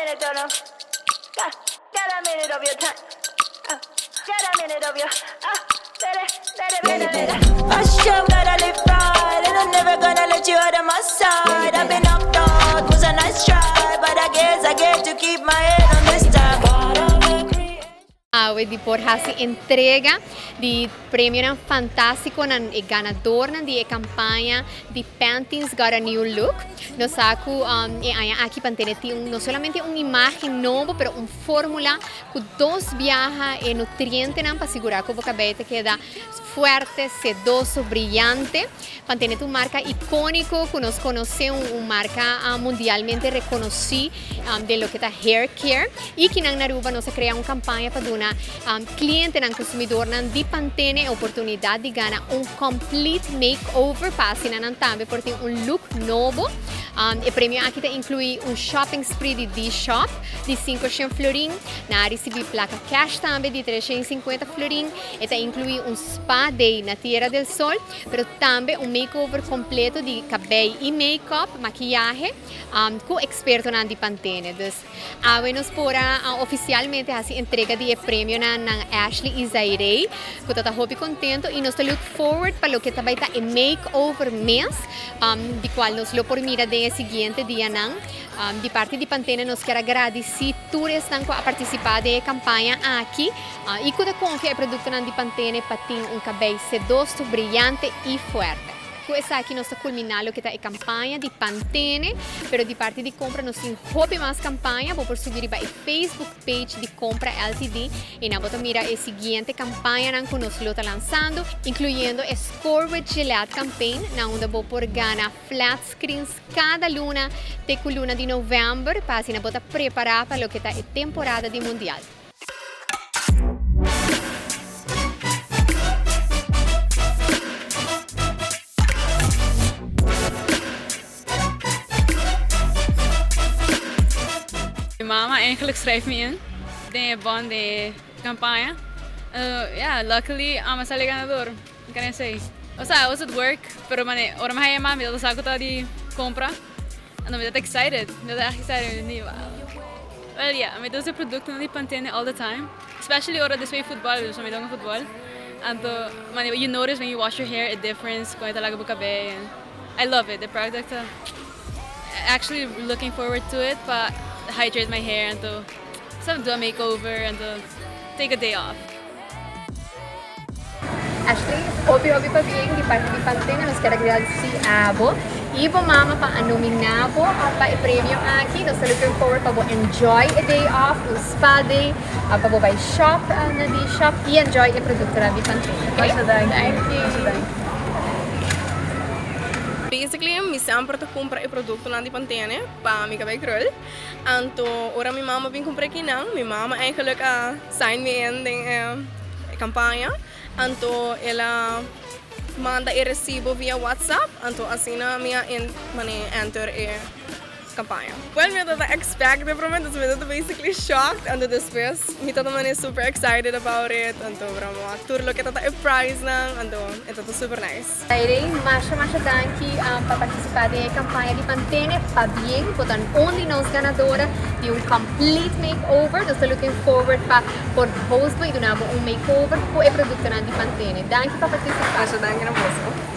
minute, don't know. Got, got a minute of your time. Got a minute of your. Let it, let it, let it, let it. I sure gotta live right, and I'm never gonna let you out of my sight. I've been up north, was a nice try, but I guess I get to keep my head on this time. Awe di por hasi entrega di premionan fantastico na e ganadornan di e campaña di Pantene's Got a New Look. Nos sa cu e aña aki Pantene tin no solamente un imagen nobo, pero un formula cu dos biaha e nutrientenan pa sigura cu bo cabey ta keda fuerte, sedoso, briyante. Pantene ta un marca iconico cu nos conoce, un marca mundialmente reconoci den loke ta hair care. Y akinan na Aruba nos a crea un campaña pa duna clientenan, consumidornan di Pantene e oportunidad di gana un complete makeover pa asina nan tambe por tin un look nobo. E premio aki ta inclui un shopping spree di D-Shop di 500 florin, nan a ricibi placa cash tambe di 350 florin, e ta inclui un spa day na Tierra del Sol, pero tambe un makeover completo di cabey y make-up, maquiyahe, cu expertonan di Pantene. Dus awe nos por a oficialmente haci entrega di e premionan na Ashley y Zaire, cu ta hopi contento y nos ta look forward pa loke tambe ta e makeover mes, di cual nos lo por mira den siguiente dianan. Di parti di Pantene nos kier gradici tur esnan cu a participa den e campaña aki y cu ta confia e productonan di Pantene pa tin un cabey sedoso, briyante y fuerte. Cu esaki nos ta culmina loke ta e campaña di Pantene, pero di parti di Compra nos tin hopi mas campaña. Bo por subi riba e Facebook page di Compra LTD y nan bo ta mira e siguiente campañanan cu nos lo ta lansando, incluyendo e Score with Gillette campaign, na unda bo por gana flat screens cada luna te cu luna di november, pa asina bo ta prepara pa loke ta e temporada di Mundial. Mi mama eigenlijk schrijft me in den bon di campaña. Yeah, luckily ami a sali ganador. Can I say? O sea, I was at work, pero mane, ora mi a yama, mi tabata sa cu ta di Compra. And mi tabata excited. Mi tabata echt excited. Mi wow. Well, yeah, mi ta usa producto di Pantene all the time. Especially ora despues football, so mi ta hunga football. Anto, mane, you notice when you wash your hair a difference con e ta laga bo cabey. And I love it. The product, actually looking forward to it pa hydrate my hair and to so do a makeover and to take a day off. Ashley, hopi hopi pabien di parti di Pantene. Nos kier gradici abo y bo mama pa nomina bo pa e premio aki. Nos ta looking forward pa bo enjoy a day off, un spa day, pa bo bay shop na di shop y enjoy e producto di Pantene. Okay? Thank you. Basically, mi semper ta cumpra e productonan di Pantene pa mi cabey krul. Anto, ora mi mama bin cumpra akinan, mi mama eigenlijk a sign me in den e campaña. Anto, el a manda e recibo via WhatsApp. Anto, asina mi a in, mane, enter e campaña. Well, mi tabata expect e prome, dus mi tabata basically shocked. Anto despues, mi tabata mane super excited about it. Anto, broma, tur loke tabata e prize nan, anto, e tabata super nice. Irene, masha masha danki pa participa den e campaña di Pantene. Pabien, bo ta un di nos ganadora di un complete makeover. Nos ta looking forward pa por host bo y duna bo un makeover cu e productonan di Pantene. Danki pa participa. Masha danki na boso.